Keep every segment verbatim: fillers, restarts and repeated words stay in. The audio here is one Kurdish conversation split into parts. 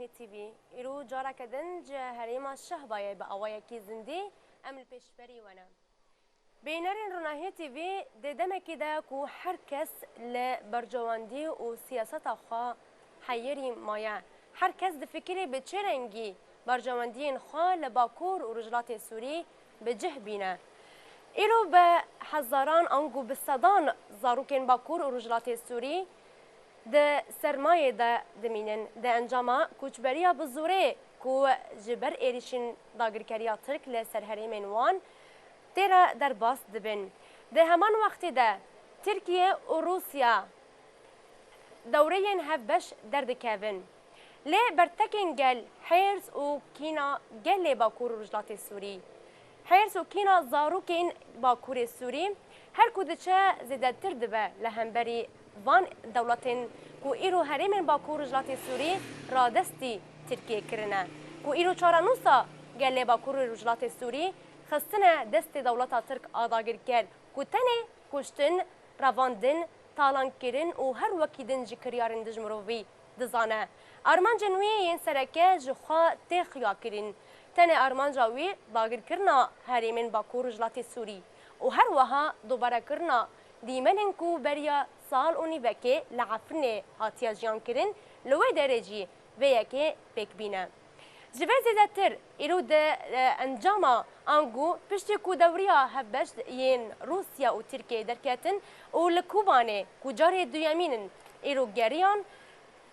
T V, îro careke din ji herêma Şehbayê bi awayekî zindî em li pêşberî we ne. Bînerên Ronahiyê T V, di demekî de ku her kes li berjewendî û siyaseta xwe heyirî maye. Her kes difikirê bi çi rengî berjewendiyên xwe li Bakur û Rojhilatê Sûrî bi cih bîne. Îro bi hezaran ango bi sedan zarokên Bakur û Rojhilatê Sûrî di sermayê de dimînin. Di encama koçberiya bi zorê ku ji ber êrişên dagirkeriya Tirk li ser herêmên wan tê re derbas dibin. Di heman wextê de Tirkiye û Rûsya dewreyên hevbeş derdikevin. Lê bertekên gel, hêrs û kîna gelê Bakur û Rojhilatê Sûrî. Hêrs û kîna zarokên Bakurê Sûrî her ku diçe zêdetir dibe li hemberî van dewletên ku îro herêmên Bakur û Rojhilatê Sûrî radestî Tirkiyê kirine. Ku îro çarenûsa gelê Bakur û Rojhilatê Sûrî xistine destê dewleta Tirk a dagirker ku tenê kuştin, revandin, talankirin û her wekî din ji kiryarên dijmirovî dizane. Armancên wî yên sereke ji xwe tê xuyakirin. Tenê armanca wî dagirkirina herêmên Bakur Rojhilatê Sûrî û her wiha dobarekirina dîmenên ku beriya sal û nîvekê li Efrînê hatiye jiyankirin, li wê derê jî vê yekê pêk bîne. Ji vê zêdetir, îro di, e, encama ango piştî ku dewriya hevbeş yên Rûsya û Tirkiyeyê derketin û li Kobanê ku carê duyemîn in îro geriyan,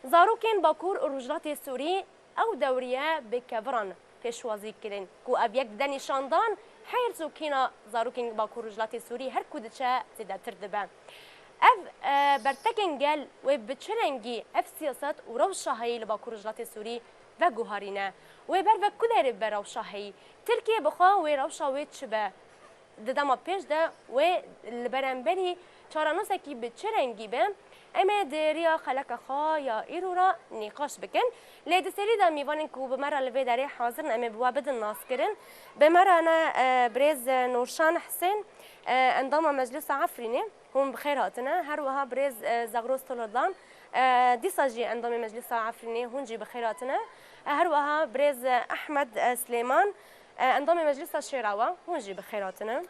zarokên Bakur û Rojhilatê Sûrî ew dewriye bi keviran pêşwazî kirin ku ev yek dide nîşandan hêrs û kîna zarokên Bakur Rojhilatê Sûrî her ku diçe zêdetir dibe. Ev, e, bertekên gel wê bi çi rengî ev siyaset û rewşa heyî li Bakur Rojhilatê Sûrî veguherîne? Wê ber ve ku derê be rewşa heyî? Tirkiye bi xwe wê rewşa wê çi be? Di dema pêş de wê li beramberî çarenûsekî bi çi rengî be? Em ê di riya xeleka xwe ya îro re nîqaş bikin. Lê di serî de mîvanên ku bi me re li vê derê hazir in, em ê bi we bidin naskirin. Bi me re ne, e, birêz, e, Nûrşan Hisên, e, endama Meclisa Efrînê. Hûn bi xêr hatine. Her wiha birêz, e, Zagros Tolodan, e, dîsa jî endamê Meclisa Efrînê, hûn jî bi xêr hatine. E, her wiha birêz, e, Ehmed, e, Silêman, e, endamê Meclisa Şêrawa, hûn jî bi xêr hatine.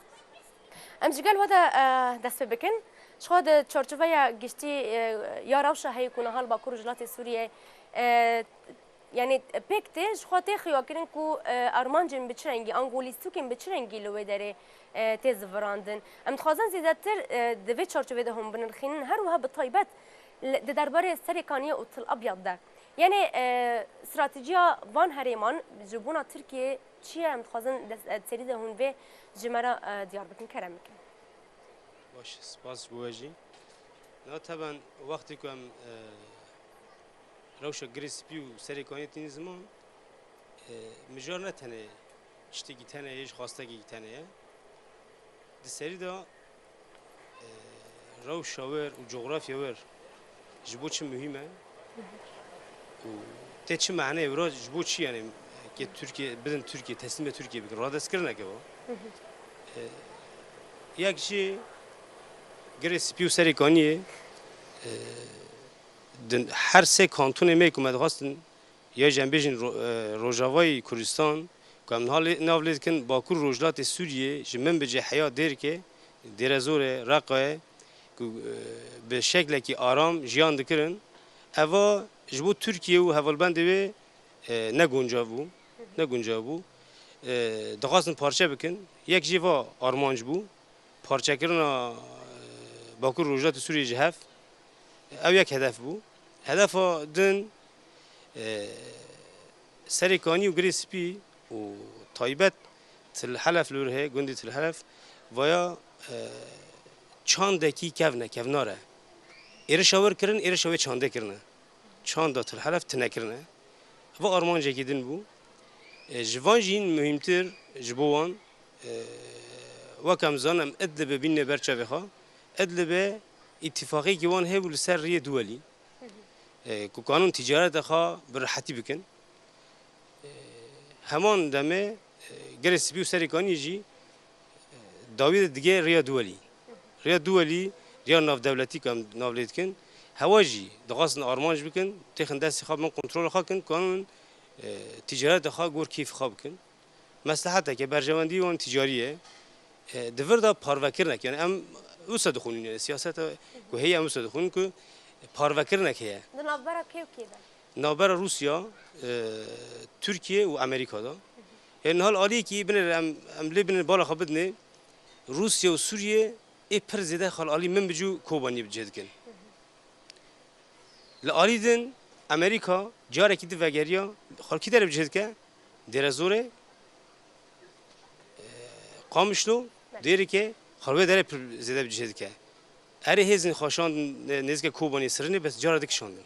Em ji gel we de, e, dest pê bikin. Ji xwe di çarçoveya giştî, e, ya rewşa heyî ku niha li Bakur û Rojhilatê Sûriyê, e, yanî pêk tê, ji xwe tê xuyakirin ku, e, armancên bi çi rengî, ango lîstokên bi çi rengî li wê derê, e, tê zivirandin. Em dixwazin zêdetir, e, di vê çarçovê de hûn binirxînin, her wiha bi taybet li, di derbarê Serê Kaniyê û Til Abyad de. Yanî, e, stratejiya van herêman ji bona Tirkiyê çi ye? Em dixwazin des-, e, di serî de hûn vê ji me re, e, diyar bikin. Kerem bikin. Baş, spas ji bo we jî. Na teben wextê ku em, e, rewşa Girê Spî û Serê Kaniyê tînin ziman, e, mijar ne tenê tiştekî tenê ye, ji xwastekî tenê ye. Di serî de, e, rewşa wir û cografya wir ji bo çi muhîm e? Û tê çi maneyê wira ji bo çi, yanî, ke Tirkiye, bidin Tirkiye, teslîmê Tirkiye bikin, radestkirine ke va. E, yek jî Girê Spî û Serê Kaniyê, e, di her sê kantonê me ku me dixwestin, ya jî em bêjin ro-, e, Rojavayê Kurdistan, ku em niha lê, nav lê dikin Bakur Rojhilatê Sûriyê, ji Minbicê heya Dêrikê, Dêrezorê, Reqayê, ku, e, bi şeklekî aram jiyan dikirin. Eva ji bo Tirkiye û hevalbendê wê, e, ne guncav bû, ne guncav bû. E, dixwastin parçe bikin. Yek jê va armanc bû. Parçekirina, e, Bakur Rojhilatê Sûriyê ji hev, ew yek hedef bû. Hedefa din, e, Serê Kanî û Girê Spî û taybet Til Helef li wir heye, gundê Til Helef, vaya, e, çandekî kevn e, kevnar e. Êrişa wir kirin, êrişa wê çandê kirine. Çanda Til Helef tune kirine. Eva armancekî din bû. E, ji van jî muhîmtir ji bo wan, e, wek em zanin, em Idlibê bînine ber çavê xwe. Idlibê îtîfaqiyekî wan hebû li ser riyê Duwelî, e, ku kanin tîcareta xwe bi rehetî bikin. E, heman demê, e, Girê Spî û Serê Kaniyê jî dawî de digê riya Duwelî. Riya Duwelî, riya navdewletî ku em nav lê dikin, Hewa jî dixwastin armanc bikin, têxin destê xwe bin kontrola xwe kin, kanin, e, ticareta xwe gor kêfê xwe bikin. Mesleheteke berjewendî wan ticarî ye. E, di vir de parvekirinek, yani em wisa dixwînin, yani siyaseta ku heye em wisa dixwînin ku parvekirinek heye. Di navbera kê û kê de? Navbera Rûsya, e, Tirkiye û Amerîka de. Yani niha li aliyekî binêre em, em lê binêre bala xwe bidinê. Rûsya û Sûriye ê pir zêde xwe li alî min bicû Kobaniyê bi cih dikin. Li alî din Amerîka carekî di vegeriya xwe li kî derê bi cih dike? Dêrezorê, e, Qamişlo, Dêrikê, xwe li wê derê pir zêde bi cih dike. Erê hêzên xwe şandin, e, nêzîke Kobaniyê Sirinê, bes cara dikişandin.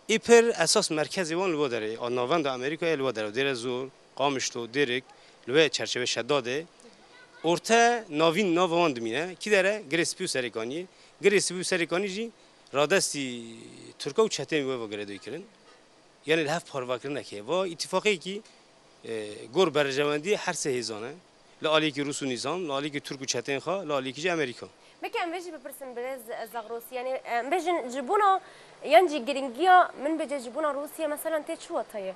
Ê pir esas merkezê wan li wa derê, a navenda Amerîkayê li wa derê, Dêrezor, Qamişlo, Dêrik, li wê çerçeve Şedadê. Orte navîn nava wan dimîne. Kî dere? Girê Spî û Serêkaniyê. Girê Spî û Serêkanî jî radestî Tirka û çeteyên wê ve girêdayî kirin. Yani li hev parvekirinek heye. Va îtîfaqiyekî, e, gor berjewendiyê her sê hêzan e. Li aliyekî Rûs û nîzam, li aliyekî Tirk û çeteyên xwe, li aliyekî jî Amerîka. Belkî em vê jî bipirsin birêz Zaxros. Yani, e, em bêjin ji bona, yan jî giringiya min bêje ji bona Rûsya, meselan, tê çi watayê?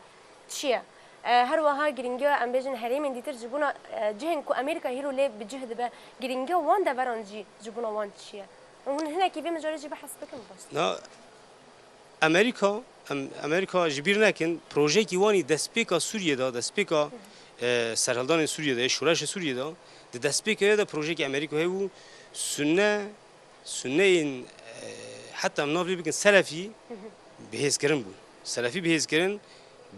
Çi ye? E, her wiha giringiya, em bêjin, herêmên dîtir ji bona, e, cihên ku Amerîka hîro lê bi cih dibe, giringiya wan deveran jî ji bona wan çi ye? Hûn hinekî vê mijarê jî behs bikin baş. Na, Amerîka, em, Amerîka ji bîr nekin, projeyekî wan î destpêka Sûriyê de, destpêka, e, serhildanên Sûriyê de, şoreşê Sûriyê de, di destpêka wê de projeyekî Amerîka heye bû, Sunne, Sunneyên, e, heta em nav lê bikin Selefî, bihêzkirin bûn. Selefî bihêzkirin,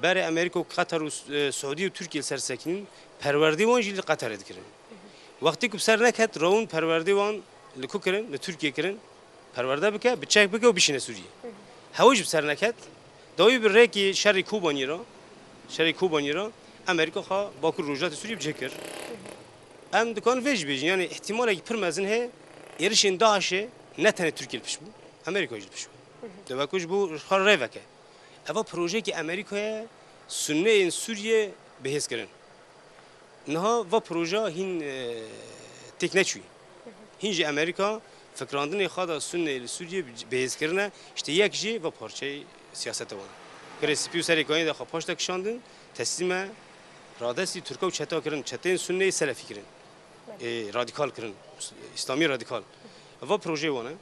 berê Amerîka û Qeter û, e, Siûdî û Tirkiye li ser sekinin, perwerdê wan jî li Qeterê dikirin. Wextê ku bi ser neket, rawin perwerdê wan li ku kirin? Li Tirkiye kirin. Perwerde bike, bi çek bike û bişîne Sûriyê. Hewa jî bi ser neket. Dawî bi rêkê şerê Kobaniyê re, şerê Kobaniyê re Amerîka xwe Bakur Rojhilatê Sûriyê bi cih kir. Em dikarin vê jî bêjin, yani îhtimalekî pir mezin heye êrişên DAIŞê ne tenê Tirkiye li pişt bû, Amerîka jî li pişt bû. Dê wekû ji bo xwe rê veke. Eva projeyekî Amerîkayê Sunneyên Sûriyê bihêz kirin. Niha va proja hîn, e, têk neçûyî. Hîn jî Amerîka fikrandinê xwe da Sunneyê li Sûriyê bi, bihêz kirine, işte yek jî va parçeyê siyaseta wan. Girê Spî û Serêkaniyê de xwe paş de kişandin, teslîme radestî Tirka û çeta kirin, çeteyên Sunneyê Selefî kirin. Ê, radîkal kirin, Îslamî radîkal. Va projeyê wan e.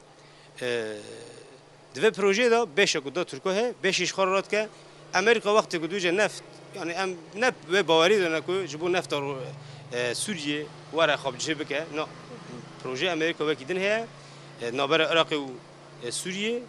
E, di vê projeyê de beşa ku da Tirka heye, beşê ji xwe re radike. Amerîka wextê ku dûce neft, yani em ne wê bawerî de ne ku ji bo nefta ro-, e, Sûriyê were xwe bi cihê bike. Na, projeyê Amerîka wekî din heye. E, navbera Iraqê û, e, Sûriyê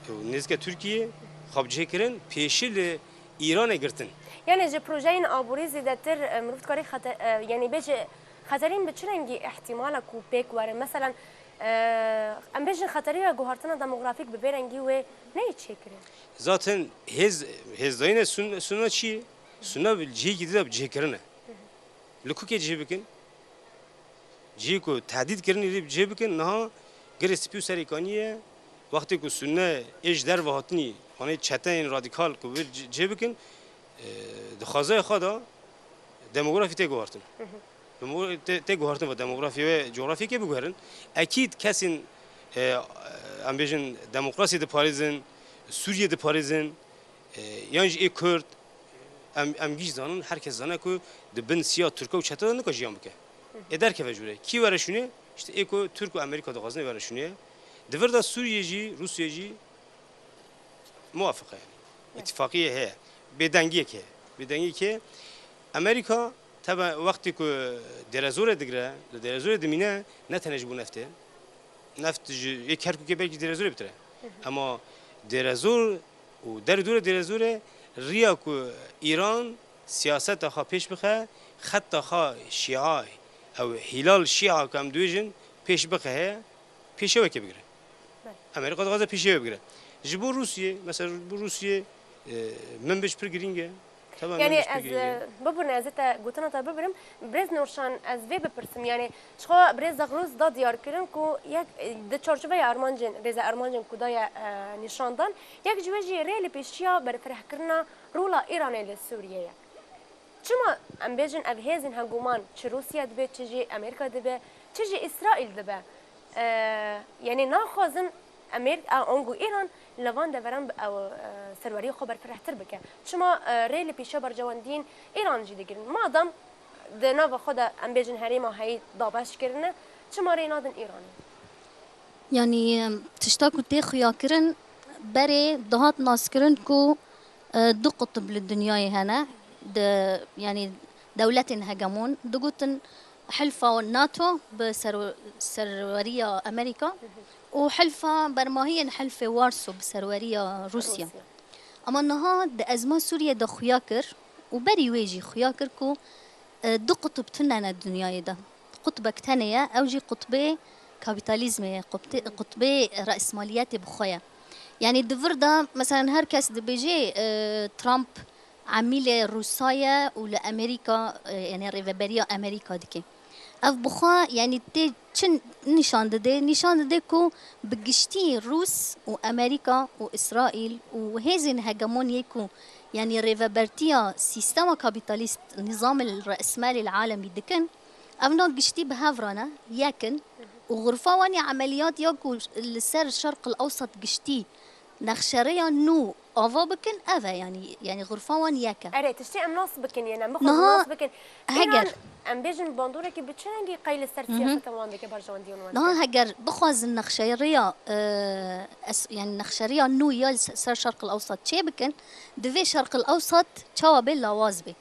û nêzîke Tirkiyê xwe bi cihê kirin, pêşî li Îranê girtin. Yani ji projeyên aborî zêdetir, e, mirov dikarî xete-, e, yani bêje xeterên bi çi rengî ihtimala ku pêk werin? Meselan, e, em bêjin xeteriya guhartina demografîk bi vê rengî wê neyê çêkirin? Zaten hêz, hêzdayîne sun-, sunna çi ye? Sunna bi cihekî dide bi cihkirine. Li ku kê cihê bikin? Cihê ku tehdît kirinê lê bi cihê bikin, niha Girê Spî û Serêkaniyê, wextê ku Sunne ê ji derve hatinî, anê çeteyên radîkal ku bi ci-, cihê bikin, e, di xwezaya xwe de demografî tê guhartin. Demo-, tê, tê guhartin ve demografî ve coğrafyekê biguherin. Ekîd kesên, e, em bêjin demokrasiyê diparêzin, Sûriyê diparêzin, e, yan jî ê Kurd, em, em gîş zanin, her kes zane ku di bin siya Tirka û çete de nika jiyan bike. Ê derkeve jûrê. Kî were şûnê? İşte ê ku Tirk û Amerîka dixwazin ê were şûnê. Di vir de Sûriye jî, Rûsiye jî muwafiq e yani. Îtifaqiyê heye. Bêdengiyek heye. Bêdengiyek heye. Amerîka tebe wextê ku Dêrezorê digire, li Dêrezorê dimîne, ne tenê ji bo neftê. Neft ji ê Kerkûkê belkî Dêrezorê bitire. Ema Dêrezor û derûdorê Dêrezorê riya ku Îran siyaseta xwe pêş bixe, xeta xwe Şîa, ew Hîlal Şîa ku em dibêjin, pêş bixe heye, pêşewekê bigire. Belê. Amerîka dixwaze pêşewê bigire. Ji bo Rûsiyê, mesela ji bo Rûsiyê, e, Minbic pir girîng e. Taban Yani Minbic pir ez, girîng e. e, bibûne, ez ê te gotina te bibirim. Birêz Nurşan, ez vê bipirsim. Yani, ji xwe birêz Zaxros da diyar kirin ku yek, e, di çarçoveya armancên, rêze armancên ku daye, e, nîşandan, yek ji we jî rê li pêşiya berfirehkirina rola Îranê li Sûriyê ye. Çima em bêjin ev hêzên heguman çi Rûsya dibe, çi jî Amerîka dibe, çi jî Îsraîl dibe? E, yani naxwazin Amerîka, ango Îran li van deveran bi ew, e, serweriyê xwe berfirehtir bike. Çima, e, rê li pêşiya berjewendiyên Îran jî digirin? Madem di nava xwe de, em bêjin, herêma heyî dabeş kirine, çima rê nadin Îranê? Yanî, tişta ku tê xuyakirin, berê dihat naskirin ku, e, du qutb li dinyayê hene, di, yanî dewletên hegemon digotin hilfa NATO bi ser-, serweriya Amerîka û hilfa bermahiyên Hilfê Warso bi serweriya Rûsya. Rûsya. Ama niha di ezma Sûriyê de xuya kir û berî wê jî xuya kir ku, e, du qutb tune ne dinyayê de. Qutbek tenê ye, ew jî qutbê kapîtalîzmê ye, qutbê, qutbê re'smaliyetê bi xwe ye. Yanî di vir de, meselen, her kes dibêje, e, Trump emîlê Rûsa ye û li Amerîka, e, yanî rêveberiya Amerîka dike. Ev bi xwe, yanî tê çi nîşan dide? Nîşan dide ku bi giştî Rûs û Amerîka û Îsraîl û hêzên hegemoniyê ku, yanî rêvebertiya sîstema kapîtalîst, nîzamê re'smalê li alemî dikin, evna giştî bi hev re ne, yek in û xurfa wan ya emeliyat ya ku li ser Şerq el Ewsat giştî nexşerêya nû ava bikin, ev e, yanî, yanî xurfa wan yek e. Erê, tiştê em nas bikin, yên em bixwazin Niha nas bikin. Heger. Îran, em bêjin, bandorekî bi çi rengî qey li ser Hı hı. siyaseta wan dike, berjewendiyên wan Niha dike? Heger bixwazin nexşerêya, e, es-, yanî nexşerêya nû ya li se-, ser Şerq el Ewsat çê bikin, divê Şerq el Ewsat çawa bê, lawaz bê.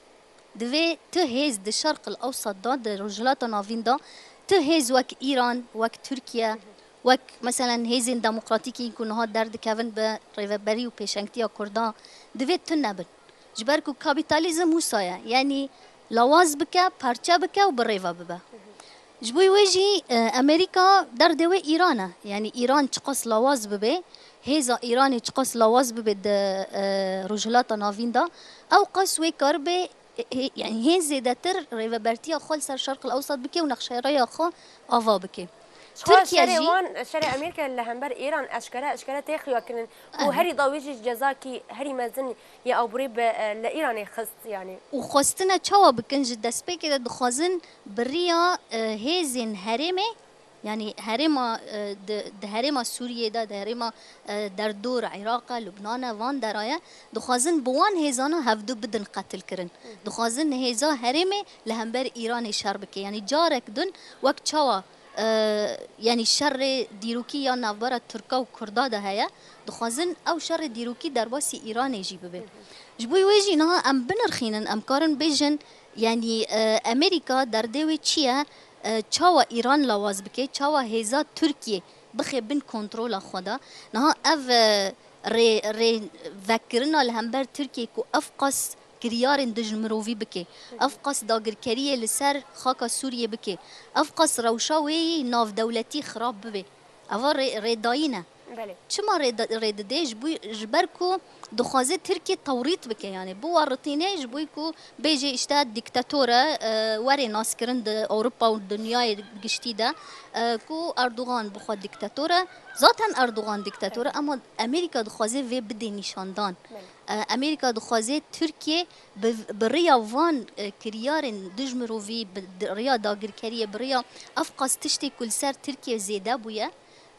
Divê tu hêz di Şerq el Ewsat de, di Rojhilata Navîn de, tu hêz wek Îran, wek Tirkiye, wek, meselen, hêzên demokratîk yên ku niha derdikevin bi rêveberî û pêşengtiya Kurda, divê tune bin. Ji ber ku kapîtalîzm wisa ye, yanî lawaz bike, parçe bike û bi rêve bibe. Ji bo wê jî, e, Amerîka derdê wê Îran e. Yanî Îran çiqas lawaz bibe, hêza Îranê çiqas lawaz bibe di, e, Rojhilata Navîn de, ew qas wê karibe, e, hê-, yanî hê zêdetir rêvebertiya xwe li ser Şerq el Ewsat bike û nexşereya xwe ava bike. Ji xwe Tirkiye şerê jî wan, şerê Amerîka li hember Îran eşkere, eşkere tê xuyakirin û Aha. herî dawî jî cezakî herî mezin ya aborî bi, e, li Îranê xist, yanî. Û xwestine çawa bikin? Ji destpêkê de dixwazin bi riya, e, hêzên herêmê, yanî herêma, e, di, di herêma Sûriyê de, di herêma, e, derdor, Iraq e, Lubnan e, van dera ye, dixwazin bi wan hêzana hevdu bidin qetilkirin. Dixwazin hêza herêmê li hember Îranê şer bike. Yanî carek din wek çawa, e, yanî şerê dîrokî ya navbera Tirka û Kurda de heye, dixwazin ew şerê dîrokî derbasî Îranê jî bibe. Ji bo wê jî niha em binirxînin, em karin bêjin, yanî, e, Amerîka derdê wê çi ye? E, çawa Îran lawaz bike, çawa hêza Tirkiyê bixe bin kontrola xwe de? Niha ev, e, rê, rê vekirina li hember Tirkiyê ku ev qas kiryarên dijmirovî bike, ev qas dagirkeriyê li ser xaka Sûriyê bike, ev qas rewşa wê yî navdewletî xirab bibe. Eva rê, rêdayî ne. Belê. Çima rê, rê dide? Ji bo, ji ber ku dixwaze Tirkiye tewrît bike, yanî biwaritîne, ji bo ku bêje, işte, dîktator e, e, were naskirin di Ewropa û dinyayê giştî de, e, ku Erdogan bi xwe dîktator e. Zaten Erdogan dîktator e, Evet. ama Amerîka dixwaze vê bidê nîşandan. Belê. E, Amerîka dixwaze Tirkiye bi, bi riya van, e, kiryarên dijmirovî, bi di-, riya dagirkeriyê, bi riya ev qas tiştê ku li ser Tirkiye zêde bûye,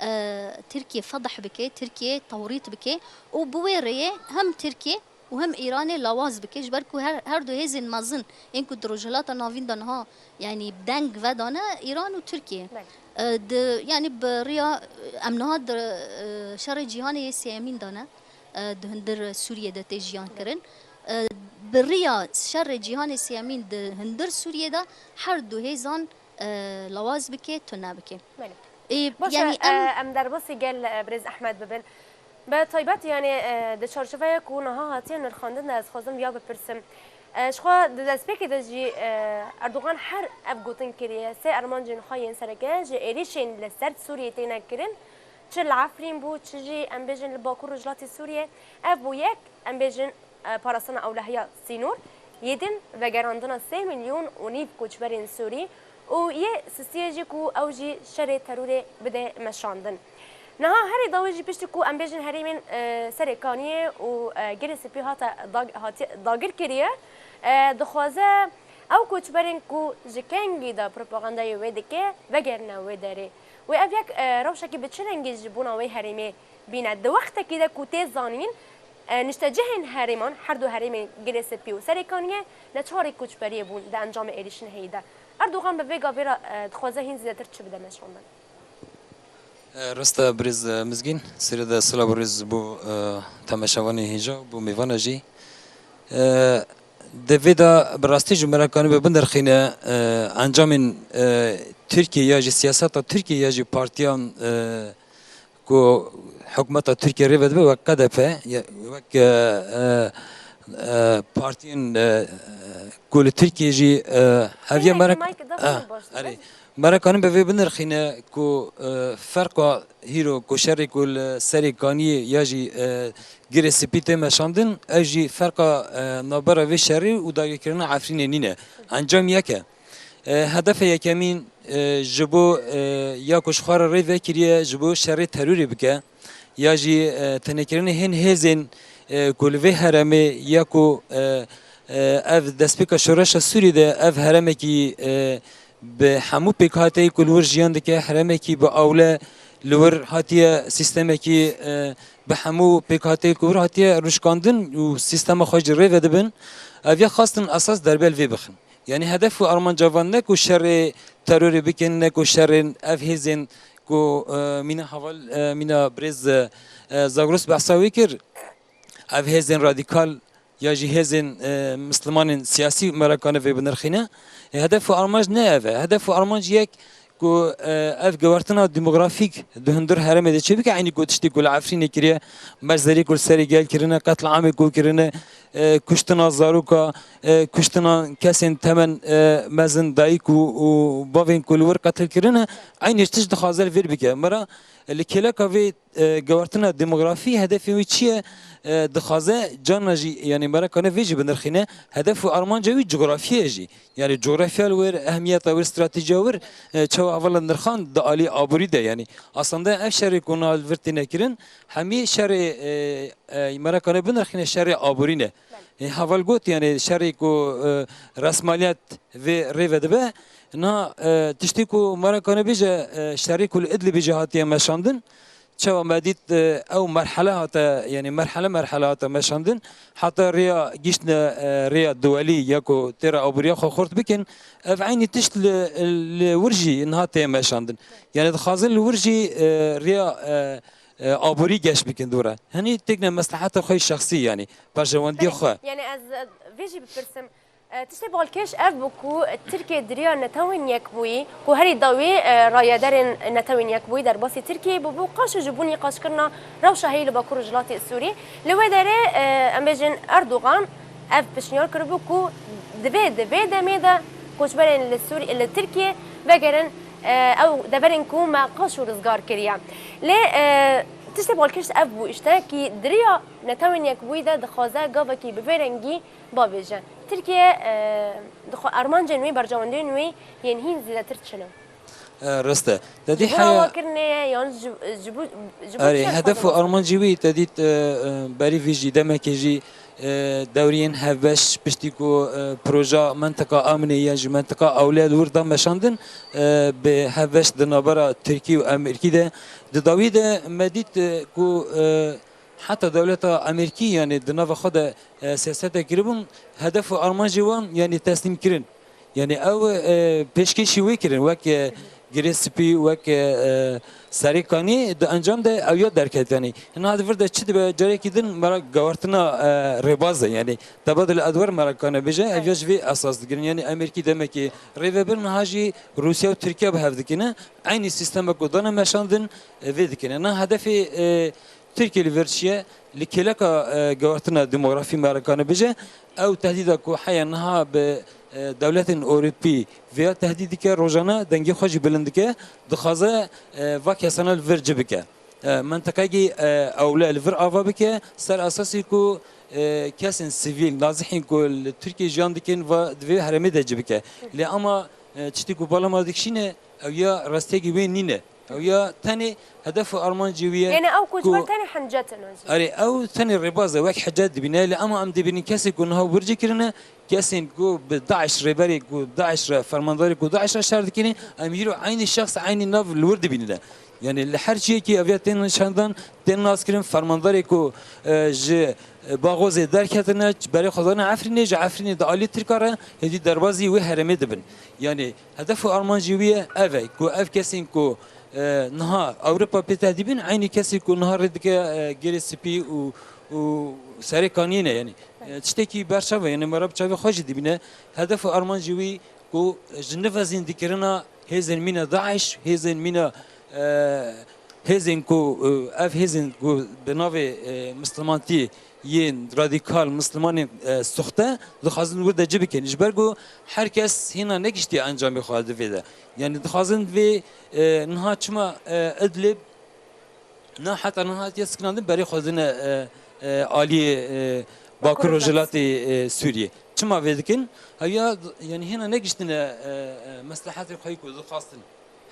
e, Tirkiye fedih bike, Tirkiye tewrît bike û bi wê rêyê hem Tirkiye û hem Îranê lawaz bike, ji ber ku her, her du hêzên mezin ên ku di Rojhilata Navîn de niha, yanî deng vedane Îran û Tirkiye. Belê. E, di, yanî bi riya, em niha di, e, şerê cîhanê yê sêyemîn de ne, e, di hundir Sûriyê de tê jiyan kirin. E, bi riya şerê cîhanê sêyemîn di hundir Sûriyê de her du hêzan, e, lawaz bike, tune bike. Belê. Ê, Baş e, yanî em e, em derbasî gel, e, birêz Ehmed bibin. Bi taybet, yanî, e, di çarçoveya ku niha hatiye nirxandin de ez xwazim viya bipirsim. E, ji xwe di destpêkê de jî, e, Erdogan her ev gotin kiriye, sê armancên xwe yên sereke ji êrîşên li ser Sûriyê têne kirin, çi li Efrîn bû, çi jî, em bêjin, li Bakur Rojhilatê Sûriyê. Ev bû yek, em bêjin, e, parastina ewlehiya sînor, yê din vegerandina sê milyon û nîv koçberên Sûrî û yê sisiyê jî ku ew jî şerê terorê bide meşandin. Niha herî dawî jî piştî ku em bêjin herêmên, e, Serê Kaniyê û, e, Gelê Spî hate dag-, hatiye dagir kiriye, e, dixwaze ew koçberên ku ji kengî de propagandayê wê dike, vegerine wê derê. Wê ev yek, e, rewşekî bi çi rengî ji bona wê herêmê bîne? Di wextekî de ku tê zanîn, e, niştecihên herêman, her du herêmên Girê Spî û Serêkaniyê, neçarî koçberiyê bûn di encamê êrîşên heyî de. Erdogan bi vê gavê re, e, dixwaze hîn zêdetir çi bide meşandin? E, rast e, birêz, e, Mizgîn, serê de silav û rêz bo, e, temaşevanê hêja, bo mêvana jî. E, di vê de bi rastî ji me re kanibe binirxîne, e, encamên, e, Tirkiye ya jî siyaseta Tirkiye ya jî partiyan, e, ku hikûmeta Tirkiye rê vedibe wek K D P, ya, wek, e, e, e, partiyên, e, ku li Tirkiye jî, e, heviye Mayke, mere-, mayke, daha e, baş, erê. Bes. Me re kanin bi vê binirxîne ku, e, ferqa hîro ku şerê ku li Serê Kaniyê ya jî, e, Girê Spî tê meşandin, ev jî ferqa, e, navbera vê şerî û dagirkirina Efrînê nîne. Encam yek e. E, hedefa yekemîn, e, ji bo, e, ya ku ji xwe re rê vekiriye, ji bo şerê terorê bike, ya jî, e, tenêkirinê hên hêzên, e, ku li vê herêmê ya ku, e, e, ev destpêka şoreşa Sûrî de ev herêmekî, e, bi hemû pêkhateyê ku li wir jiyan dike, herêmekî bi awle li wir hatiye, sîstemekî, e, bi hemû pêkhateyê ku wir hatiye rûşkandin û sîstema xwe jî rê vedibin. Ev ya xwestin esas derbel vê bixin. Yanî hedef û armanca van ne ku şerê terorê bikin, ne ku şerên ev hêzên ku, e, mîna heval, e, mîna birêz, e, e, Zagros behsa wê kir, ev hêzên radîkal ya jî hêzên, e, mislimanên siyasî me re kane vê binirxîne. E, hedef û armanc ne ev e. Hedef û armanc yek ku, e, ev gewertina demografîk di hundir herêmê de çêbike, eynî ku tiştê ku li Efrînê kiriye, merzerî ku li serê gel kirine, qetliamê ku kirine, e, kuştina zaroka, e, kuştina kesên temen, e, mezin, dayik û, û bavên ku li wir qetil kirine, eynî tişt dixwaze li vir bike. Me re li kêleka vê, e, gewertina demografî hedefê wî çi ye? E, dixwaze carna jî, yanî me re kane vê jî binirxîne, hedef û armanca wî cografya ye jî. Yanî cografya li wir, ehmiyeta wir, stratejiya wir, e, çawa hevala nirxand di alî aborî de, yanî aslında ev şerê ku niha li vir têne kirin, hemî şerê, e, e, me re kane binirxîne şerê aborî ne. Belê. E, heval got, yanî şerê ku, e, resmaliyet vê rê vedibe, niha, e, tiştê ku me re kane bêje, e, şerê ku li Idlibê jî hatiye meşandin, çawa me dît, e, ew merhele hate, yanî merhele merhele hate meşandin. Heta rêya gihiştine, e, rêya duwelî ya ku tê re aboriya xwe xurt bikin. Ev eynî tişt li, li wir jî niha tê meşandin. Yanî dixwazin li wir jî, e, rêya, e, e, aborî geş bikin dû re. Henî têkine mesleheta xwe şexsî, yanî perjewendiya xwe. Yanî ez, e, vê jî bipirsim. E, tiştê balkêş ev bû ku Tirkiye di riya Netewên Yekbûyî, ku herî dawî, e, rayederên Netewên Yekbûyî derbasî Tirkiyeyê bûbû, qaşo ji bo nîqaşkirina rewşa heyî li Bakur Rojhilatê Sûrî. Li wê derê, e, em bêjin Erdogan ev pişniyar kiribû ku divê di vê demê de koçberên li Sûrî, li Tirkiyê vegerin, e, ew deverên ku me qaşo rizgar kiriye. Lê, e, tiştê balkêş ev bû, îşte kî di riya Netewên Yekbûyî de dixwaze gavekî bi vê rengî bavêje. Tirkiye, e, dixwe armancên wê, berjewendiyên wê yên hîn zêdetir çi ne? E, rast e. Te dî Ji bo heya rawa kirinê ye yan ji, ji bo, ji bo Erê, çi hedef û dixwaze armancî wî te dît, e, e, berî vî jî demekê jî, e, dewriyên hevbeş piştî ku, e, proja mentika amnê ya ji mentika ewle li wir da meşandin, e, bi hevbeş di navbera Tirkî û Amerîkî de. Di dawî de me dît, e, ku, e, Heta dewleta Amerîkî, yanî di nava xwe de, e, siyasete kiribûn, hedef û armancê wan, yanî teslîm kirin. Yanî ew, e, pêşkêşî wê kirin, wek, e, Girê Spî, wek, e, e, Serê Kanî, di encam de ew ya derket. Yanî niha di vir de çi dibe, carekî din me re gewertina, e, rêbaz e. Yanî tebadil edwer me re kane bêje, ev ya ji vê esas digirin. Yanî Amerîkî demekê rê vebir, niha jî Rûsya û Tirkiye bi hev dikine. Eynî sîstema ku dane meşandin, e, vê dikine. Na hedefê, e, Tirkiye li vir çi ye? Li kêleka, e, gewertina demografî me re kane bêje, ew tehdîda ku heye niha bi, e, dewletên Ewropî vêya tehdîd dike, rojane dengê xwe jî bilind dike, dixwaze, e, va kesana li vir ci bike. E, menteqekî, e, ewle li vir ava bike, ser esasî ku, e, kesên sivîl, nazihên ku li Tirkiye jiyan dikin, va di vê herêmê de ci bike. Lê ama, e, tiştê ku bala me dikişîne, ew ya rastiyekî wê nîne. Ew ya tenê hedef û armancê wî ye. Yani ew ku ji ber tenê hincet in. Erê, ew tenê rêbaz e, wek hicet dibîne, lê ema em dibînin kesên ku niha wir cî kirine, kesên ku bi DAIŞ rêberê ku DAIŞ re, fermandarê ku DAIŞ re şer dikine, em îro eynî şexs, eynî nav li wir dibînine. Yani li her çiyekî ev ya tên nîşandan, tên naskirin, fermandarê ku e, ji Baxozê derketine, berê xwe dane Efrînê, ji Efrînê di alî Tirka re hêdî derbazî wê herêmê dibin. Yani hedef û armancî wî ye, ev e ku ev kesên ku e, niha Ewropa pê tehdî bin, eynî kesê ku niha rê dike e, gêrê spî û, û serê kaniyê ne. Yani e, tiştekî berçav e, yani me re bi çavê xwe jî dibîne. Hedef û armancî wî ku ji nive zîndîkirina hêzên mîna DAIŞ, hêzên mîna e, hêzên ku e, ev hêzên ku bi navê e, mislimantî yên radîkal, mislimanên e, suxte dixwazin wir de ci bikin. Ji ber ku her kes hîna negiştiye encamê xwe di vê de. Yani dixwazin vê e, niha çima e, Idlib na heta niha hatiye sikinandin, berê xwe dine e, e, aliyê e, Bakur Rojhilatê e, Sûriyê. Çima vê dikin? Heya yani hîna negiştine e, e, meslehetê xwe ku dixwastin.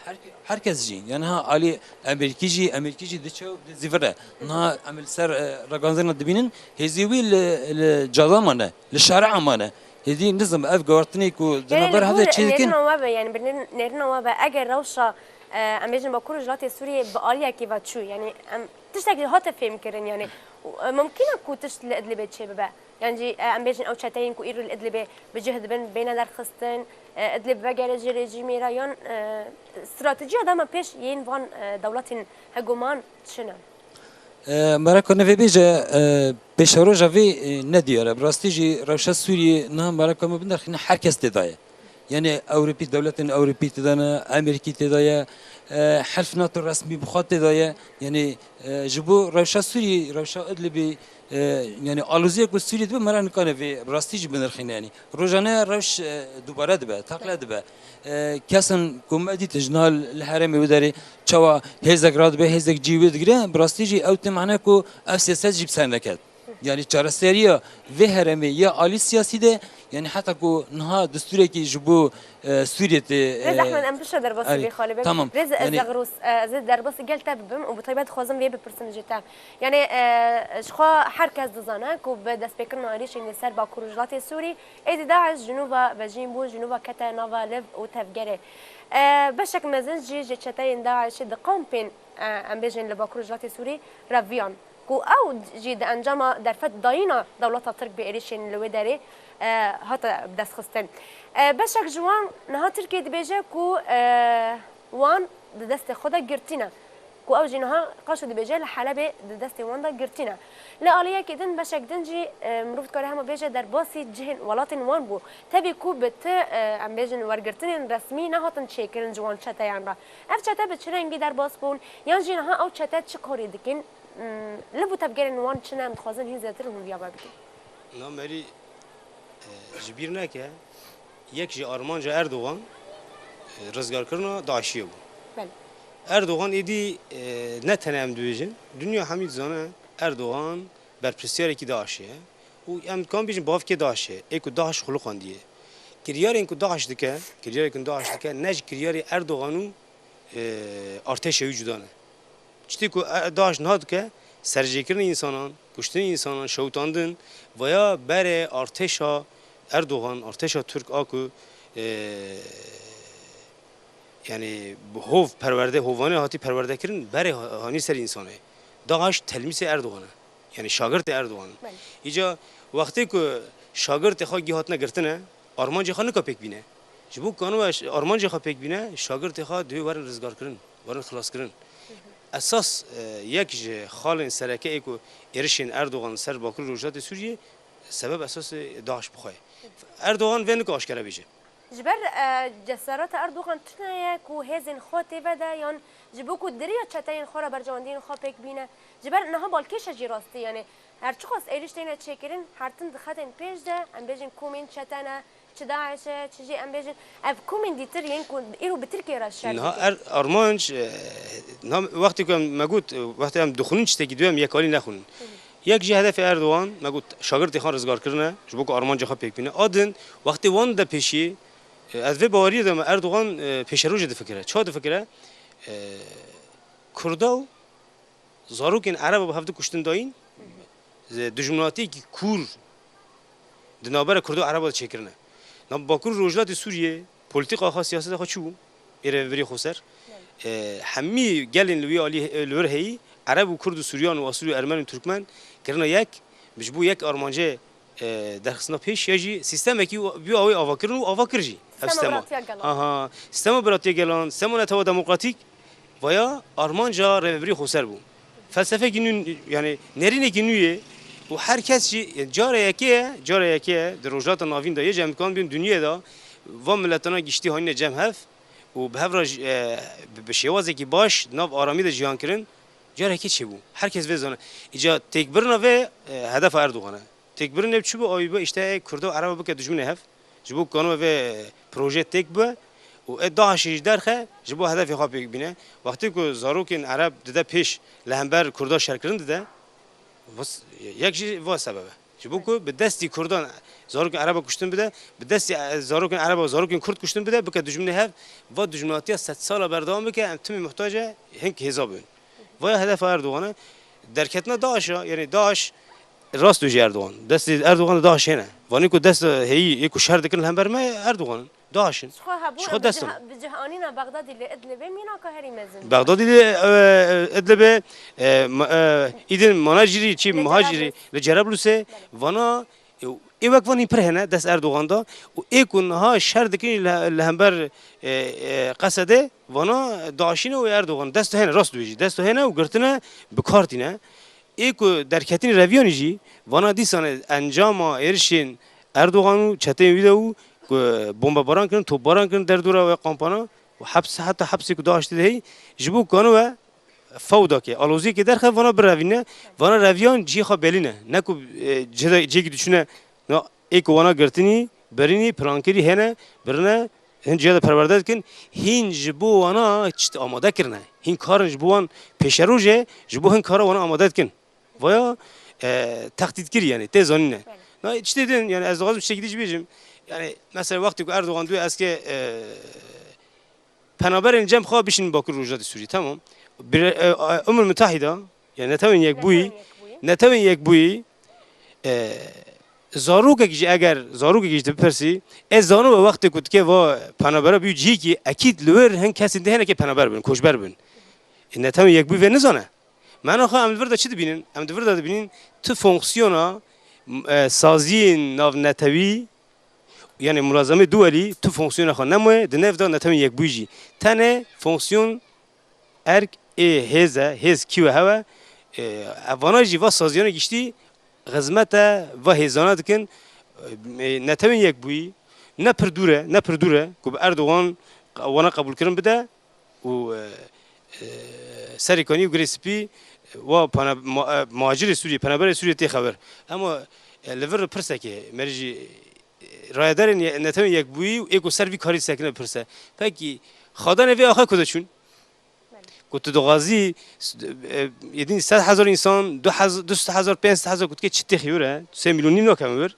Her, her kes jî, yani ha alî Amerîkî jî, Amerîkî jî diçe û dizîvire. Niha em li ser e, ragihandina dibînin, hêzî wî li, li cada mane, li şaria mane. Hêdî nizim ev guhertinê ku di navber hevde çê dikin. Nêrina we be, yani bi nêr- nêrina we be, eger rewşa e, em bêjin Bakur Rojhilatê Sûriyê bi aliyekî ve çû, yani em tiştekî hate fêmkirin, yani û, e, mumkin e ku tişt li Idlibê çê bibe. Yan jî e, em bêjin ew çeteyên ku îro li Idlibê bi cih dibin bêne derxistin, e, Idlib vegere ji rejîmê re yan e, stratejiya dema pêş yên van e, dewletên heguman çi ne? E, Mereka nivê bêje e, pêşeroja vê e, nediyar e. Bi rastî jî rewşa Sûriyê niha mereka me binderxîne her kes tê de ye. Yani Ewropî, dewletên Ewropî tê de ne, Amerîkî tê de ye, e, helf NATO resmî bi xwe tê de ye. Yani e, ji bo rewşa Sûriyê, rewşa Idlibê, e, yani aloziyek ku Sûriyê dibe, me re nikane vê rastî jî binirxîne. Yani rojane rewş e, dubare dibe, taqle dibe. E, kesin ku me dît ji niha li herêmê wê derê çawa hêzek radibe, hêzek cî wê digire, bi rastî jî ew tê mane ku ev siyaset jî bi ser neket. Yani çareseriya vê herêmê ya alî siyasî de, yani heta ku niha destûrekî ji bo e, Sûriyê tê. Rêz Ehmed, em piştre derbasî vê xalê bibin. Tamam. Rêz yani, Zexrûs, e, ez ê derbasî gel te bibim û bi taybet dixwazim vê bipirsim ji te. Yani e, ji xwe her kes dizane ku bi destpêkirina êrîşên li ser Bakur û Rojhilatê Sûrî, êdî DAIŞ ji nû ve vejîn bû, ji nû ve kete nava liv û tevgerê. E, beşek mezin jî ji çeteyên DAIŞê di kampên, e, em bêjin li Bakur û Rojhilatê Sûrî reviyan. Ku ew jî di encama derfet dayîna dewleta Tirk bi êrîşên li wê derê e, hate bidestxistin. E, beşek ji wan niha Tirkiye dibêje ku e, wan di destê xwe de girtî ne. Ku ew jî niha qaşo dibêje li Helebê di destê wan de girtî ne. Li aliyekî din beşek din jî e, mirov dikare hema bêje derbasî cihên welatên wan bû. Tevî ku bi ti e, em bêjin wergirtinên resmî nehatin çêkirin ji wan çeteyan re. Ev çete bi çi rengî derbas bûn? Yan jî niha ew çete çi karî dikin? Hmm, liv û tevgerên wan çi ne, em dixwazin hîn zêdetir hûn viya me bikin. Na merî, e, ji bîr neke, yek ji armanca Erdogan, e, rizgarkirina DAIŞiye bû. Belê. Erdogan êdî, e, ne tenê em dibêjin, dinya hemî dizane Erdogan berpirsiyarêkî DAIŞê ye û em dikarin bêjin bavkê DAIŞê, ê ku DAIŞ xuluqandiye. Kiryarên ku DAIŞ dike, kiryarên ku DAIŞ dike, ne ji kiryarê Erdogan û e, artêşa wî cuda ne. Tiştê ku e, DAIŞ niha dike, serjêkirinê însanan, kuştinê însanan, şewitandin, veya berê artêşa Erdogan, artêşa Tirk a ku, e, yani bi hov perwerde, hovane hatî perwerde kirin, berê ha- hanî ser însanê. DAIŞ telmîsê Erdogan e. Yani şagirtê Erdogan. Belê. Îca wextê ku şagirtê xwe gî hatine girtine, armancê xwe nika pêk bîne. Ji bo ku kanibe armancê xwe pêk bîne, şagirtê xwe divê werin rizgarkirin, werin xilaskirin. Esas, e, yek ji xalên sereke ê ku êrişên Erdogan ser Bakur Rojhilatê Sûriyê sebeb esasê DAIŞ bi xwe ye. Erdogan vê nika aşkere bêje. Ji ber e, cesereta Erdogan tune ye ku hêzên xwe tê ve de yan ji bo ku di riya çeteyên xwe re berjewendiyên xwe pêk bîne. Ji ber niha balkêş e jî rastî, yani her çiqas êrîş têne çêkirin, her tim di xetên pêş de, em bêjin komên çete ne, çi DAIŞ e, çi jî em bêjin, ev komên dîtir yên ku îro bi Tirkiye re şer dikin. Niha er, armanc, e, niha wextê ku em me got, e, wextê em dixwînin tiştekî dibê em yekalî nexwînin. Yek jî hedefê Erdogan, me got, şagirtê xwe rizgar kirine, ji bo ku armancê xwe pêk bîne. A din, wextê wan de pêşî, e, ez vê baweriyê de me Erdogan, e, pêşerojê difikire. Ça difikire? E, Kurda û zarokên Ereba bi hev di kuştin dayîn, e, dijminatiyekî kûr di navbera Kurda û Ereba de çêkirine. Na Bakur Rojhilatê Sûriyê polîtîka xwe, siyaseta xwe çi bû? Ê rêvebirî xweser. E, hemî gelên li wî alî, e, li wir heyî, Ereb û Kurd û Sûriyan û Asûr û Ermen û Tirkmen kirine yek, bi ji bo yek armancê, e, derxistina pêş ya jî sîstemekî bî awê avakirin û ava kir jî. Ev Sîstema sîstema. Biratiya Gelan. Aha, sîstema biratiya gelan, sîstema netewa demokratîk, vaya armanca rêvebirî xweser bû. Felsefekî nû, yani nerînekî nû ye û her kes jî, yani cara yekê ye, cara yekê ye, di Rojhilata Navîn de yê ji em dikan bîn dinyê de, van miletana giştî hanîne cem hev û bi hev re ji, e, bi, bi şêwazekî baş di nav aramî de jiyan kirin, cara yekê çêbû. Her kes vê zane. Îca têkbirina vê, e, hedefa Erdogan e. Têkbirinê çi bû? Awî bû, îşte, ê Kurda û Ereba bike dijminê hev. Ji bo ku kanibe vê proje têk bibe û ê DAIŞê jî derxe, ji bo hedefê xwe pêk bîne. Wextê ku zarokên Ereb dide pêş, li hember Kurda şerkirin dide, bes yek jî va sebebe. Ji bo ku bi destî Kurdan zarokên Ereba kuştin bide, bi destî, e, zarokên Ereba zarokên Kurd kuştin bide, bike dijminê hev, va dijminatiya sedsala berdewam bike, em timî muhtace hink hêza bibin. Vaya hedefa Erdogan e. Derketina DAIŞ a, yani DAIŞ rast dibêje Erdogan. Destê Erdogan li DAIŞ hene. Vanî ku dest heyî, ê ku şer dikin li hember me Erdogan in. DAIŞ in. Ji xwe hebû Ji xwe em bi dest cih-, in. Bi cih anîna Bexdadî li Idlibê mînaka herî mezin. Bexdadî li, e, Idlibê, e, ma-, e, îdin manajîrî çî Li muhacîrî Cerablusê. Li Cerablusê vana, e, ê wek van hîn pir hene dest Erdogan da û ê ku niha şer dikin li, li hember, e, e, Qesedê, vana DAIŞî ne û Erdogan. Dest hene, rast dibêjî. Dest hene û girtine bi kar tîne. Ê ku derketînî reviyanî jî, vana dîsan encama êrişên Erdogan û çeteyên wî de û ku bombebaran kirin, topbaran kirin derdora wê kampana û heps, heta hepsê ku DAIŞ tê de heyî, ji bo ku kanibe fewdakê, aloziyekê derxe, vana birevîne, vana reviyan cihê xwe belîne. Ne ku, e, cihê de, cihekî diçûne, na, ê ku wana girtinî, birînî, plankerî hene, birine, hin ciya de perwerde dikin, hîn ji bo wana çit amade kirine. Hîn karin ji bo wan pêşerojê, ji bo hin kara wana amade dikin. Vaya, e, tehdîtkirî yani, tê zanîne. Belê. Na, çitê din, yani ez dixwazim tiştekî din jî bêjim. Yani, mesela wextê ku Erdogan dû eske, e, penaberên cem xwe bişînin Bakur Rojhilatê Sûriyê, tamam. Bir, e, e, Umul Mütahida, yani Netewên Yekbûyî, Netewên Yekbûyî. Netewên Yekbûyî, e, zarokekî jî eger, zarokekî jî tu bipirsî, ez zanim we wextê ku dike va penabera bî cihekî, ekîd li wir hin kesên di hene ke penaber bin, koçber bin. E, Netewên Yekbûyî vê nizane. Mena xwe em li vir de çi dibînin? Em di vir de dibînin tu fonksiyona, e, saziyên navnetewî, yani mulazemê duwelî tu fonksiyona xwe nemaye, di nav de Netewên Yekbûyî jî. Tenê fonksiyon erk ê hêz e, hêz kî we hewe, e, ev vana jî va saziyana giştî xizmete va hêzana dikin, e, Netewên Yekbûyî ne pir dûr e, ne pir dûr e ku bi Erdogan wana qebûlkirin bide û, e, e, serê kanî û girê spî wa pana-, ma-, e, muhacirê Sûriyê, penaberê Sûriyê tê xeber. Ema, e, li vir pirsekê, merî jî, e, rayedarên ye-, Netewên Yekbûyî û ê ku ser vî karî sekine pirse. Pekî, xadanê vê axa ku de çûn? Belê. Ku tu dixwazî, s-, e, êdî sed hezar însan, du hez-, du sed hezar, pênc sed hezar ku dike çi têxî wir e, sê milyon nîv nakevin wir.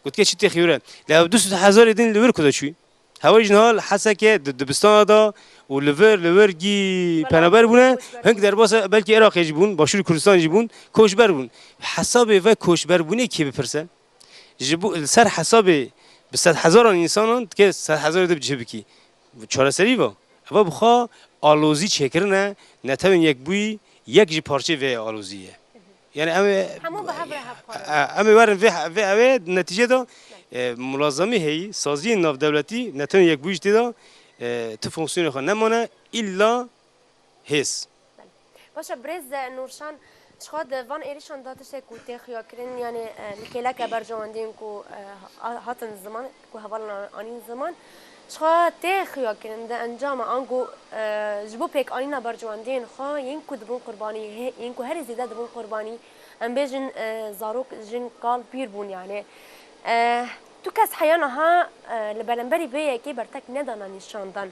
Ku dike çi têxî wir e. Lê ew du sed hezar êdîn li wir ku de çûyî? Hewa jî niha li Hesekê di dibistana de û li vir, li vir gî Bela, penaber bûne. Koçber bûne. Hink derbasa belkî Iraqê jî bûn, Başûrê Kurdistan jî bûn, koçber bûn. Hesabê ve koçberbûnê kê bipirse? Ji bo, li ser hesabê bi sed hezaran însanan dike sed hezarê de bi cih bikî. Çareserî va. Eva bi xwe alozî çêkirine, Netewên Yekbûyî yek ji parçeyê vê alozî ye. Yani em ê, Hemû bi hev re hevpar e. E, em ê werin vê, vê ew ê di netîcê de, e, mulazemî heyî, saziyên navdewletî, Netewên Yekbûyî jî tê de, e, tu fonksiyonê xwe nemane, îlla hêz. Belê. Baş e, birêz, e, Nûrşan, ji xwe di van êrişan de tiştek ku tê xuyakirin, yani, e, li kêleke berjewendiyên ku, e, ha-, hatin ziman, ku hevalan anîn ziman, ji xwe tê xuyakirin di encama ango, e, ji bo pêkanîna berjewendiyên xwe yên ku dibûn qurbanî, hê-, yên ku herî zêde dibûn qurbanî, em bêjin, e, zarok, jin, kal, pîr bûn, yani. E, tu kes heya niha, e, li belemberî vê yekê bertek nedana nîşandan.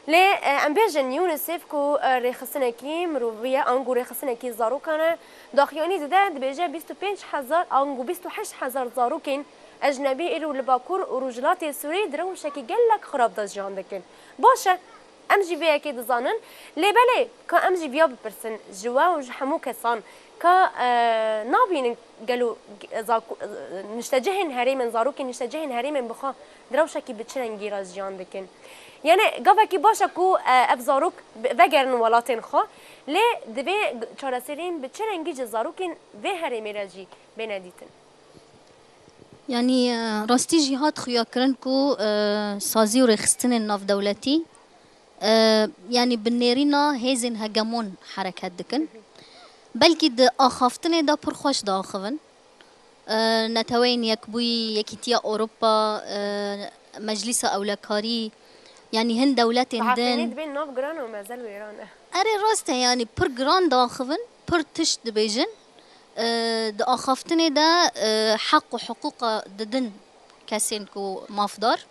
Lê, e, em bêjin UNICEF ku, e, rêxistinekî mirovî ye, ango rêxistinekî zarokan e, daxuyanî dide, dibêje bîst û pênc hezar ango bîst û heşt hezar zarokên ecnebî îro li Bakur û Rojhilatê Sûrî di rewşekî gelek xirab de jiyan dikin. Baş e, Em jî vê yekê dizanin. Lê belê, ka em jî viya bipirsin ji we û ji hemû kesan, ka, e, nabînin gelo, e, zaku-, e, niştecihên herêmên, zarokên niştecihên herêmên bi xwe di rewşekî bi çi rengî re jiyan dikin? Yani gavekî baş e ku, e, ev zarok bi-, vegerin welatên xwe, lê divê g-, çareseriyên bi çi rengî ji zarokên vê herêmê re jî bêne dîtin? Yanî, e, rastî jî hat xuyakirin ku, e, sazî û rêxistinên navdewletî, e, yanî bi nêrîna hêzên hegemon hereket dikin. Belkî di axaftinê de pir xweş diaxivin. E, Neteweyên Yekbûyî, Yekîtiya Ewropa, e, Meclîsa Ewlekarî, yanî hin dewletên din. Sehafînî dibên nav giran û mezel wêran e. Erê, rast e, yanî pir giran diaxivin, pir tişt dibêjin. E, di axaftinê de, e, heq û hiqûqa didin kesên ku mafdar.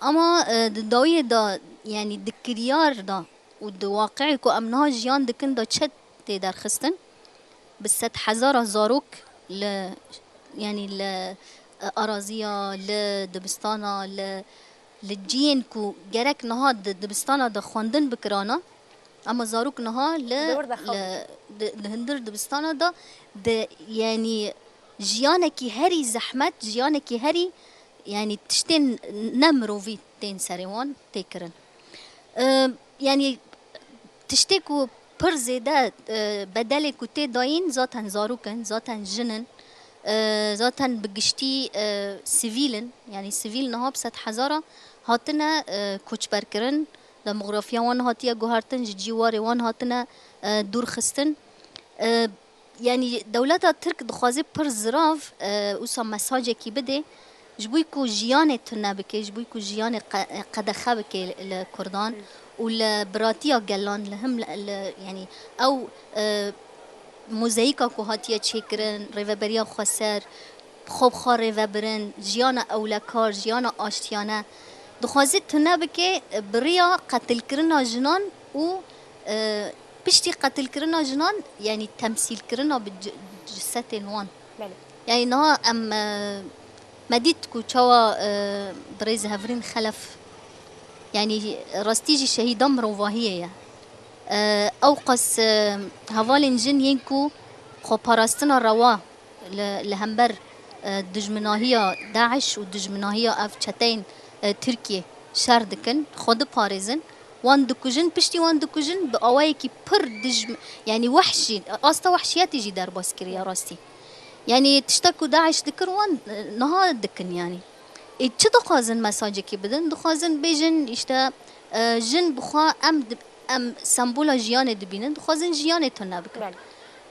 Ama, e, di dawiyê de, yanî di kiryar de û di waqiê ku em niha jiyan dikin de çi tê derxistin? Bi sedhezara zarok li, yanî li, e, araziya, li dibistana, li, li ciyên ku gerek niha di dibistana de xwendin bikirana, ama zarok niha li, Di wir de xew li, di, di hundir dibistana de, di, yanî jiyanekî herî zehmet, jiyanekî herî, yanî tiştên ne mirovî tên serê wan tê kirin. E, yanî tiştê ku pir zêde, e, bedelê ku tê dayîn zaten zarok in, zaten jin in, e, zaten bi giştî, e, sivîl in. Yanî sivîl niha bi sedhezara hatine, e, koçberkirin, demografiya wan hatiye guhertin, ji cî warê wan hatine, e, dûrxistin. E, Yanî dewleta Tirk dixwaze pir zirav, e, wisa mesajekî bide, ji bo ku jiyanê tune bike, ji bo ku jiyanê qe-, qedexe bike li Kurdan û li biratiya gelan, li him li, li, yanî ew, e, mozeyîka ku hatiye çêkirin, rêveberiya xweser, xwe bi xwe rêvebirin, jiyana ewlekar, jiyana aştiyane, dixwaze tune bike, e, bi riya qetilkirina jinan û, e, piştî qetilkirina jinan, yanî temsîlkirina bi c-, cisetên wan. Belê. Yanî niha em, e, me dît ku çawa, e, birêz Hevrîn Xelef, yanî rastî jî şehîda mirovahiyê ye. E, ew qas, e, hevalên jin yên ku xweparastina rewa li, li hember, e, dijminahiya DAIŞ û dijminahiya ev çeteyên, e, Tirkiyê şer dikin, xwe diparêzin, wan dikujin, piştî wan dikujin bi awayekî pir dijm-, yanî wehşî, asta wehşiyetê jî derbas kiriye rastî. Yanî tişta ku DAIŞ dikir wan, e, niha dikin yanî. Ê, çi dixwazin mesajekî bidin? Dixwazin bêjin, işte, e, jin bi xwe em di-, em sembola jiyanê dibînin, dixwazin jiyanê tune bikin. Belê.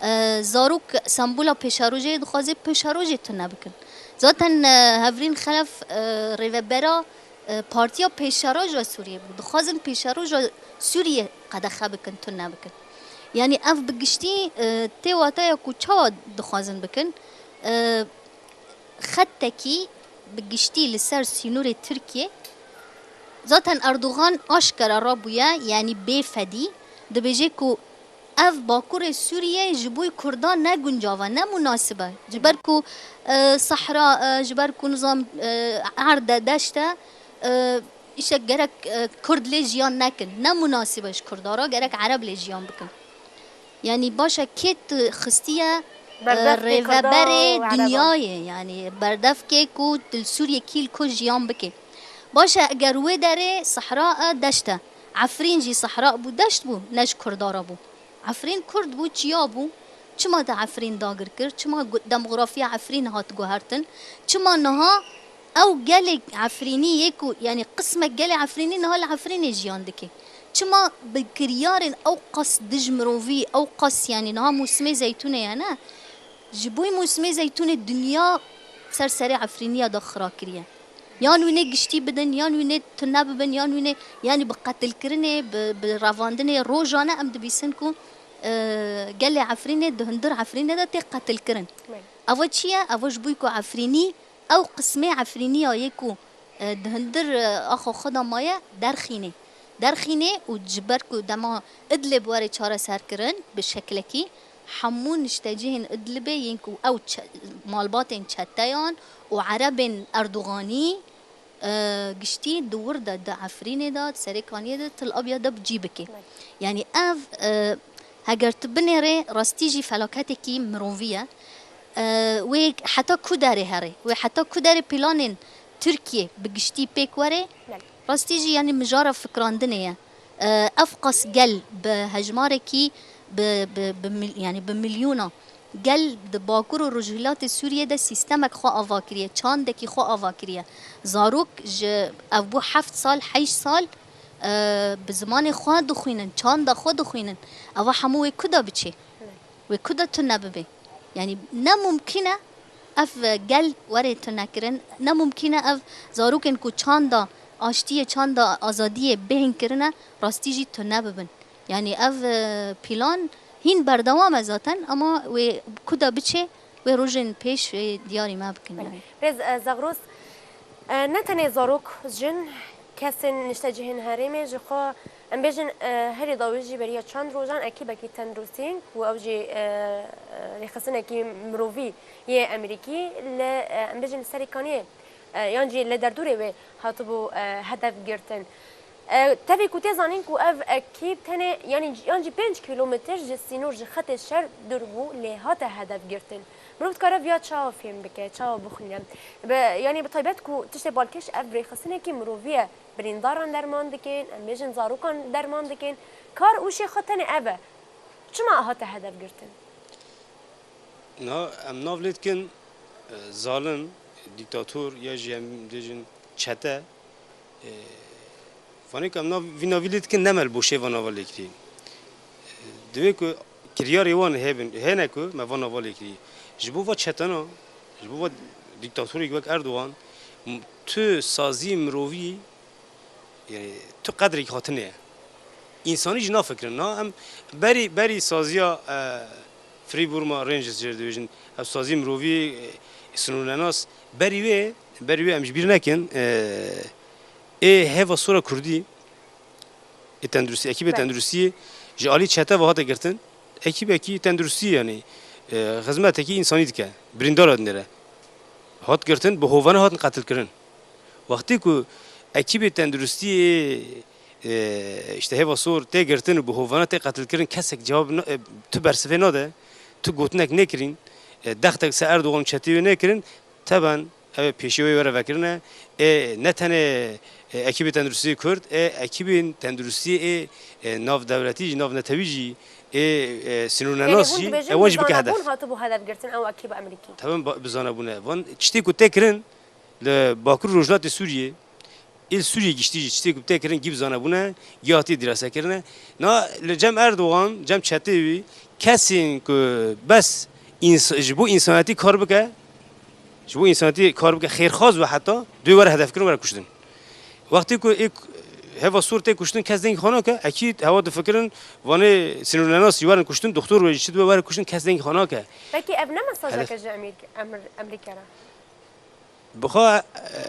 E, zarok sembola pêşerojê dixwaze pêşerojê tune bikin. Zaten, e, Hevrîn Xelef, e, rêvebera, e, Partiya Pêşeroja Sûriyê bû. Dixwazin pêşeroja Sûriyê qedexe bikin, tune bikin. Yanî ev bi giştî, e, tê wataya ku çawa dixwazin bikin. E, xettekî bi giştî li ser sînorê Tirkiyê. Zaten Erdogan aşkera rabûye, yanî bê fedî, dibêje ku ev bakurê Sûriyê ji bo Kurdan ne guncav e, ne munasib e. Ji ber ku, e, sehra e, ji ber ku nizam, e, erd e, deşt e, e, îşte gerek, e, Kurd lê jiyan nekin. Ne munasib e ji Kurda re, gerek Ereb lê jiyan bikin. Yanî baş e, kê tu xistiye, e, Berdevkê Kurda rêveberê û Ereba. Dinyayê, yanî berdevkê ku li Sûriyê kî li ku jiyan bike. Baş e, eger wê derê sehra e, deşt e. Efrîn jî sehra bû, deşt bû, ne ji Kurda re bû. Efrîn Kurd bû, çiya bû. Çima te Efrîn dagir kir? Çima gu-, demografiya Efrîn hat guhertin? Çima niha ew gelê Efrînî yê ku, yanî qismek gelê Efrînî niha li Efrînê jiyan dike? Çima bi kiryarên ew qas dijmirovî, ew qas, yanî niha mûsimê zeytûnê ye, ne? Ji bo mûsimê zeytûnê dinya ser serê Efrîniya de xira kiriye. Yan wînê giştî bidin, yan wînê tune bibin, yan wînê, yanî bi qetilkirinê, bi, bi revandinê rojane em dibîsin ku, e, gelê Efrînê di hundir Efrînê de tê qetilkirin. Belê. Eva çi ye? Eva ji bo ku Efrînî, ew qismê Efrîniya yê ku, e, di hundir, e, axa xwe de maye, derxînê. Derxînê û ji ber ku dema Idlib were çareserkirin bi şeklekî, hemû niştecihên Idlibê yên ku ew çe-, malbatên çeteyan û Erebên Erdoganî, E, giştî di wir de, di Efrînê de, di Serêkaniyê de, Til Abyad de bi cî bike. Yanî ev, e, heger tu binêrê, rastî jî felaketekî mirovî ye. E, wê heta ku derê herê? Wê heta ku derê planên Tirkiyê bi giştî pêk were? Rastî jî, yanî, mijara fikrandinê ye. E, ev qas gel bi hejmarekî, bi, bi, bi mil-, yanî bi milyona gel di Bakur û Rojhilatê Sûriyê de sîstemek xwe ava kiriye, çandekî xwe ava kiriye. Zarok ji ev bû heft sal, heşt sal, e, bi zimanê xwe dixwînin, çanda xwe dixwînin. Eva hemû wê ku de biçê? Wê ku de tune bibe? Yanî ne mumkîn e ev gel were tunekirin, ne mumkîn e ev zarokên ku çanda aştiyê, çanda azadiyê bêhn kirine, rastî jî tune bibin. Yanî ev, e, plan hîn berdewam e zaten, ama wê ku de biçe, wê rojên pêş wê diyarî me bikin. Belê. Rêz, e, Zagros, e, ne tenê zarok, jin, kesên niştecihên herêmê ji xwe, em bêjin, e, herî dawî jî beriya çend rojan ekîbekî tenduristiyên ku ew jî, e, e, rêxistinekî mirovî yê Amerîkî li, e, em bêjin Serêkaniyê, e, yan jî li derdorê wê hatibû, e, hedef girtin. E, tevî ku tê zanîn ku ev ekîb tenê, yanî, yan jî pênc kîlometr ji sînor, ji xetê şer dûr bû, lê hate hedef girtin. Mirov dikare viya çawa fêm bike, çawa bixwîne? Bi, yanî bi taybet ku tiştê balkêş ev rêxistinekî mirovî ye. Birîndaran derman dikin, em bêjin zarokan derman dikin. Kar û şê xwe tenê ev e. Çima hate hedef girtin? Na, em nav lê dikin, e, zalim, dîktator ya jî em bêjin çete. E, vanê ku em nav, vî navî lê dikin, ne me li boşê va nava lê kirî. E, divê ku kiryarê wan hebin, hene ku me va nava lê kirî. Ji bo va çetena, ji bo va dîktatorek wek Erdogan, m-, tu sazî mirovî, yanî tu qedrek hatine ye. Însanî jî nafikirin. Na em berî, berî saziya, e, Free Burma Rangers jê dibêjin. Ev sazî mirovî, e, sinûrnenas. Berî wê, berî wê em ji bîr nekin, e, ê heva sora kurdî, ê tenduristî, ekîbê Belê. tenduristiyê ji alî çete ve hate girtin. Ekîbekî tenduristî, yanî, e, xizmetekî însanî dike. Birîndara dinêre. Hat girtin, bi hovane hatin qetilkirin. Wextê ku ekîbê tenduristiyê, e, işte hêva sor tê girtin û bi hovana tê qetilkirin, kesek cewab na-, e, tu bersivê nade, tu gotinek nêkirîn, e, dextek ser Erdogan û çetê wê nêkirin, teben ew ê pêşî wê were vekirine. Ê ne tenê, e, ekîbê tenduristiyê Kurd, ê ekîbên tenduristiyê ê, e, navdewletî jî, navnetewî jî, ê, e, Yanî sînornenas hûn jî, dibêjin ewan bi jî bike hedef. Zanebûn hatibû hedef girtin ew ekîba Amerîkî? Tabii ba-, bi zanebûn e. Van tiştê ku tê kirin, li Bakur Rojhilatê Sûriyê, ê li Sûriyê giştî jî tiştê ku tê kirin gî bi zanebûn e, gî hatiye dîrase kirine. Na li cem Erdogan, cem çetê wî, kesên ku bes îns-, ji bo însanetî kar bike, ji bo însanetî kar bike, xêrxwaz be heta, dê were hedefkirin, were kuştin. Wextê ku ê heva sor tê kuştin, kes dengê xwe nake, ekîd hewa difikirin, vanê sînornenas jî werin kuştin, doktor wê jî çi dibe were kuştin, kes dengê xwe nake. Belkî ev ne mesajeke Hedef. ji Amerîk-, Amer-, Amerîka re? Bi xwe, e,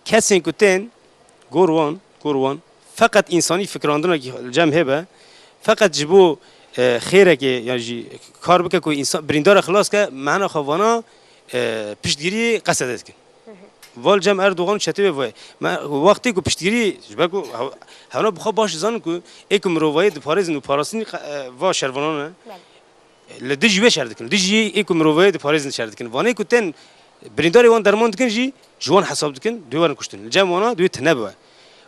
kesên ku tên gor wan, gor wan, feqet însanî fikirandinekî li cem hebe, feqet ji bo, e, xêrekê, yan jî kar bike ku însan, birîndara xilas ke, mehna xwe vana, e, piştgirî qesede dikin. Val cem Erdogan û çetê wê vayê. Me wextê ku piştgirî, ji ber ku hew-, hewna bi xwe baş dizanin ku ê ku mirovayê diparêzin û parastinî qe-, e, va şervanan e. Belê. Li dijî wê şer dikin. Dijî ê ku mirovayê diparêzin şer dikin. Vanê ku tên birîndarê wan derman dikin jî ji wan hesab dikin, dê werin kuştin. Li cem wana dê tune bibe.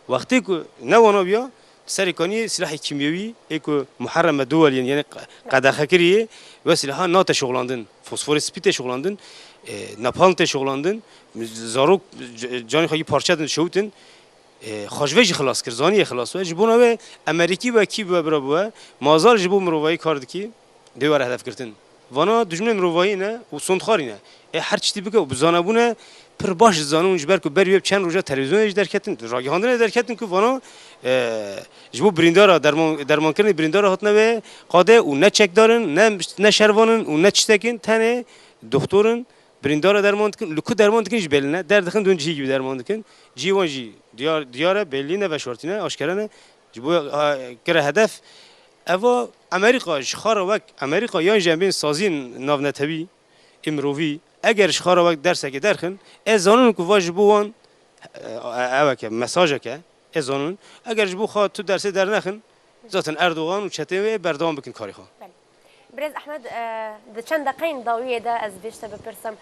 Wextê ku ne wana biya, Serê kaniyê silahê kîmyewî ê ku muherreme duweliyên, yanî qe-, qedexe kirî yê, we silaha nate şoxlandin. Fosforê spî tê şoxlandin, e, napalm tê şoxlandin, zarok c-, canê xwe yî parçe din, şewtin. E, xwe ji vê jî xilas kir, zaniye xilas we. Ji bona wê Amerîkî wekî bi we bira bi we, mazal ji bo mirovayî kar dikî. Dê were hedefgirtin. Vana dijminê mirovahî ne û sondxarî ne. Ê her tiştî bike û bi zanebûne pir baş dizanin û ji ber ku berî wê bi çend roja televîzyonê jî derketin, ragihandinê derketin ku vana, e, ji bo birîndara derman, dermankirinê birîndara hatine wê qadê û ne çekdar in, ne, ne şervan in û ne tiştek in, tenê doktor in, birîndara derman dikin, li ku derman dikin jî belî ne, derdixin dûn cihî gibi derman dikin. Cihê wan jî diyar, diyar e, belî ne, veşartî ne, aşkere ne. Ji bo, ha, kire hedef. Eva Amerîka ji xwe re wek Amerîka yan jî em bên saziyên navnetewî ê mirovî, eger ji xwe re wek dersekê derxin, ez zanin ku va ji bo wan E, e, eweke, mesajeke, ê zanûn, eger ji bo xwe tu dersê dernexin, zaten Erdogan û çeteyên wê berdewam bikin karê xwe. Belê. Birêz Ehmed, e, di çend deqeyên dawiyê de ez vê ji te bipirsim.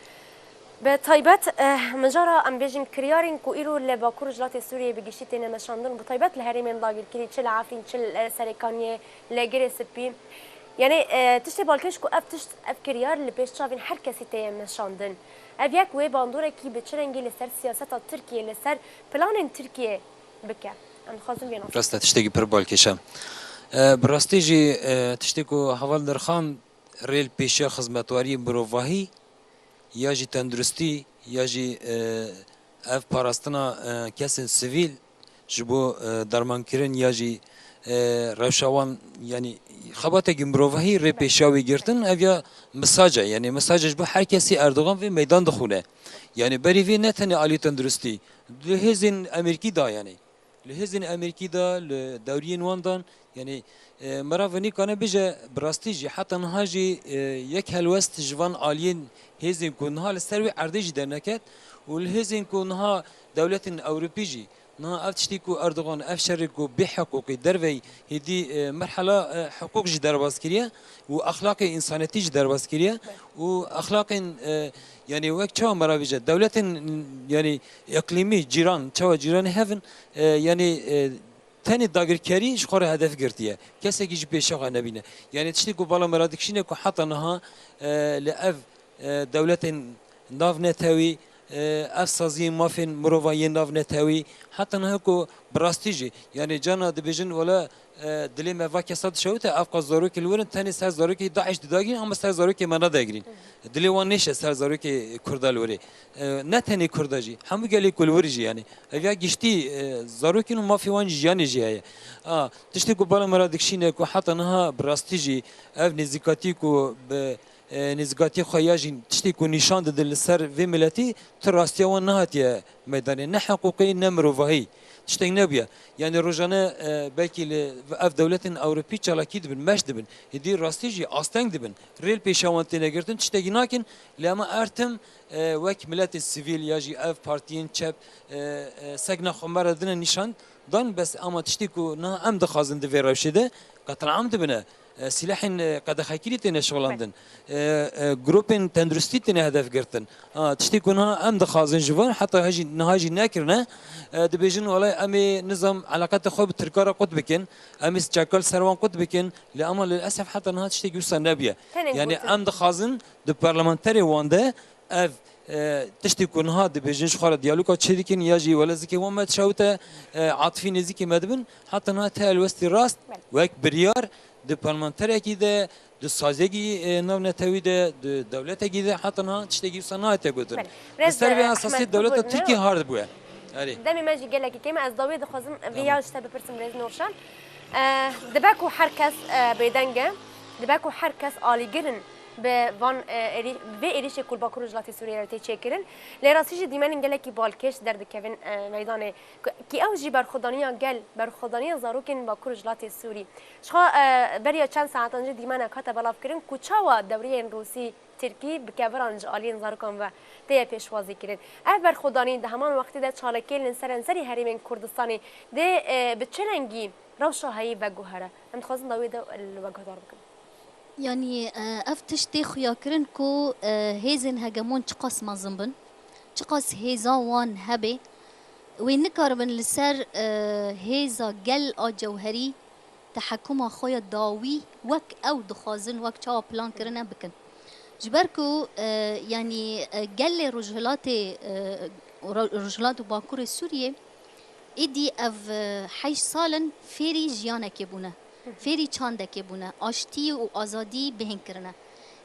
Bi taybet, e, mijara, em bêjin, kiryarên ku îro li Bakur Rojhilatê Sûriyê bi giştî têne meşandin, bi taybet li herêmên dagirkirî, çi li Efrîn, çi li Serêkaniyê, li Girê Spî. Yanî, e, tiştê balkêş ku ev tişt, ev kiryar li pêş çavên her kesî tê meşandin. Ev yek wê bandorekî bi çi rengî li ser siyaseta Tirkiyê, li ser planên Tirkiyê bike? Em dixwazin vê nas. Rast e, tiştekî pir balkêş e. E, bi rastî jî, e, tiştê ku heval Dirxan rê li pêşiya xizmetwariyê mirovahî ya jî tenduristî ya jî, e, ev parastina, e, kesên sivîl ji bo, e, dermankirin ya jî, e, rewşa wan, yanî xebatekî mirovahî rê pêşiya wî girtin, ev ya misac e. Yanî misac e ji bo her kesî Erdogan vê meydan dixwîne. Yanî berî vê ne tenê alî tenduristî, li hêzên Amerîkî da yanî. Li hêzên Amerîkî de, li dewriyên wan dan, yanî, e, merav nikane bêje, bi rastî jî heta niha jî, e, yek helwest ji van aliyên hêzên ku niha li ser wê erdê jî derneket û li hêzên ku niha dewletên Ewropî jî, niha ev tiştî ku Erdogan, ev şerê ku bêhiqûqî dervey hêdî, e, merhela, e, hiqûq jî derbas kiriye û exlaqê însanetî jî derbas kiriye û exlaqên, e, yanî wek çawa merav bêje, dewletên, yanî îqlîmî, cîran, çawa cîranê hev in, e, yanî, e, tenê dagirkerî ji xwe re hedef girtiye. Kesekî jî pêşiya xwe nebîne. Yanî tiştê ku bala me re dikişîne ku heta niha, e, li ev, e, dewletên navnetewî, e, ev saziyên mafên mirovan yên navnetewî, heta niha ku bi rastî jî, yanî carna dibêjin, wela, e, dilê me va kesa dişewite, ev qas zarokê li wir in, tenê ser zarokê DAIŞ didagirîn, ama ser zarokê me nadegirîn. Dilê wan nêşe ser zarokê Kurda li wir ê. E, ne tenê Kurda jî, hemû gelê ku li wir jî, yanî. Ev ya giştî, e, zarokên û mafê wan jî, jiyanê jî heye. A, tiştê ku bala me re dikişîne ku heta niha bi rastî jî ev nêzîkatî ku bi, e, nêzîkatî xwe ya jî tiştê ku nîşan dide li ser vê miletî, ti rastiya wan nehatiye meydanê. Ne hiqûqî, ne mirovahî. Tiştek nebûye. Yanî rojane, e, belkî li ev dewletên Ewropî çalakî dibin, meş dibin. Hêdî rastî jî asteng dibin. Rê li pêşiya wan têne girtin, tiştekî nakin. Lê ema her tim, e, wek miletê sivîl ya jî ev partiyên çep, e, e, sekna xwe me re dine nîşan dan, bes ama tiştê ku niha em dixwazin di vê rewşê de qetilam dibine. E, sîlehên, e, qedexekirî têne şixulandin. E, e, grûpên tenduristî têne hedef girtin. Ha, tiştê ku niha em dixwazin ji van, heta hejî, niha jî nekirine. E, dibêjin, welay em ê nizam eleqetê xwe bi Tirka re qut bikin. Em ê çekal ser wan qut bikin. Lê ama lilesef heta niha tiştekî wisa nebûye. Tenê Yanî gotin. Em dixwazin di parlamenterê wan de ev, e, tiştê ku niha dibêjin ji xwe re diyaloga çêdikin ya jî wele zikê wan me dişewite, e, atifî nêzîkê me dibin, heta niha te helwestî rast Belê. Wek biryar di parlamenterekî de, di saziyekî, e, navnetewî de, di dewletekî de heta niha tiştekî wisa nehatiye gotin. Belê. Bi Rêz, ser vê e, esasî Ehmed dewleta Kurgurtine Tirkiyê har dibûye. Erê. Demê me jî gelekî kêm e, ez dawiyê dixwazim vê Tamam. ya ji te bipirsim, Rêz Nûrşan. E, dibe ku her kes, e, bêdeng e, dibe ku her kes alîgir in bi van, e, êrî-, bi vê êrîşê ku li Bakur Rojhilatê Sûriyê re tê çêkirin, lê rastî jî dîmenên gelekî balkêş derdikevin, e, meydanê. Ku-, kî ew jî berxwedaniya gel, berxwedaniya zarokên Bakur Rojhilatê Sûrî. Ji xwe, e, beriya çend saetan jî dîmenek hate belavkirin ku çawa dewriyên Rûsî, Tirkî bi keviran ji aliyên zarokan ve tê ye pêşwazî kirin. Ev berxwedanî di heman wextê de çalakiyên li seranserî herêmên Kurdistanê dê, e, bi çi rengî rewşa heyî veguhere? Em dixwazin dawiyê de li we guhdar bikin. Yanî, e, ev tişt tê xuyakirin ku, e, hêzên hegemon çiqas mezin bin, çiqas hêza wan hebe, wê nikaribin li ser, e, hêza gel a cewherî tehekuma xwe ya dawî wek ew dixwazin, wek çawa plan kirine bikin. Ji ber ku, e, yanî, e, gelê Rojhilatê, e, Ro-, Rojhilat û Bakurê Sûriyê êdî ev, e, heşt sal in fêrî jiyanekê bûne, fêrî çandekê bûne, aştî û azadî bêhn kirine.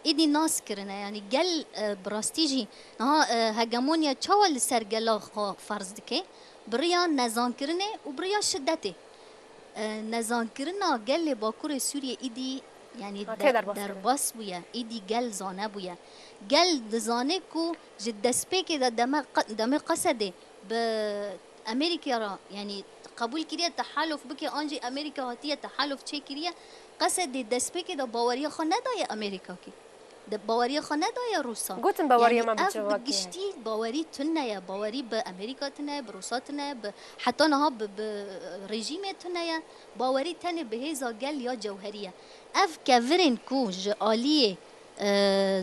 Êdî nas kirine, yanî gel, e, bi rastî jî niha, e, hegemonya çawa li ser gela xwe ferz dike? Bi riya nezankirinê û bi riya şidetê. E, nezankirina gelê Bakurê Sûriyê îdî, yanî Ha, de-, tê derbas kirin. derbas bûye, îdî gel zane bûye. Gel dizane ku ji destpêkê de deme qe-, demê Qesedê bi Amerîka re, yanî qebûl kiriye tehalof bike, an jî Amerîka hatiye tehalof çêkiriye. Qesedê destpêkê de baweriya xwe nedaye Amerîkakî. Di baweriya xwe nedaye Rûsan. Gotin baweriya Yanî me bi ev civakê bi ye. Giştî bawerî tune ye. Bawerî bi Amerîka tune ye, bi Rûsa tune ye, bi heta niha bi, bi rejîmê tune ye. Bawerî tenê bi hêza gel ya cewherî ye. Ev kevirên ku ji aliyê, e,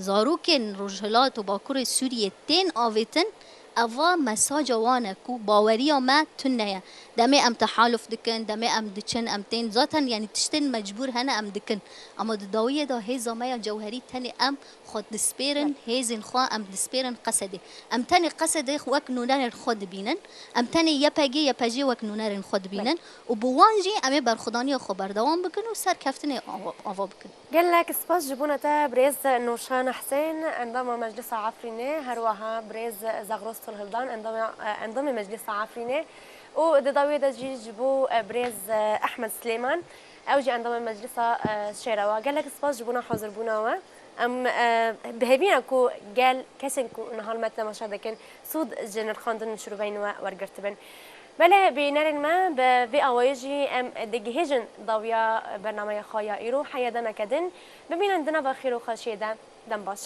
zarokên Rojhilat û Bakurê Sûriyê tên avêtin, eva mesaja wan e ku baweriya me tune ye. Demê em tehaluf dikin, demê em diçin, em tên, zaten yanî tiştên mecbûr hene em dikin. Ama di dawiyê de hêza me ya cewherî tenê em xwe dispêrin, hêzên xwe em dispêrin Qesedê. Em tenê Qesedê wek nûnerên xwe dibînin. Em tenê Y P G, Y P J wek nûnerên xwe dibînin. Û bi wan jî em ê berxwedaniya xwe berdewam bikin û serkeftinê ava, ava bikin. Gelek spas ji bona te birêz Nûrşan Husên, endama Meclisa Efrînê, her wiha birêz Zexros Tulhildan, endama, endamê Meclisa Efrînê û di dawiyê de jî ji bo, e, birêz, e, Ehmed Silêman, ew jî endamê Meclisa, e, Şêrewa. Gelek spas ji bona hazirbûna we. Em, e, bi hêvî ne ku gel kesên ku niha li me temaşe dikin, sûd ji nirxandin û şirûveyên we wergirtibin. Belê bînerên me, bi vê awayî jî em digihêjin dawiya bernameya xwe ya îro. Heya demeke din bimînin di nava xêr û xweşiyê de. Dem baş.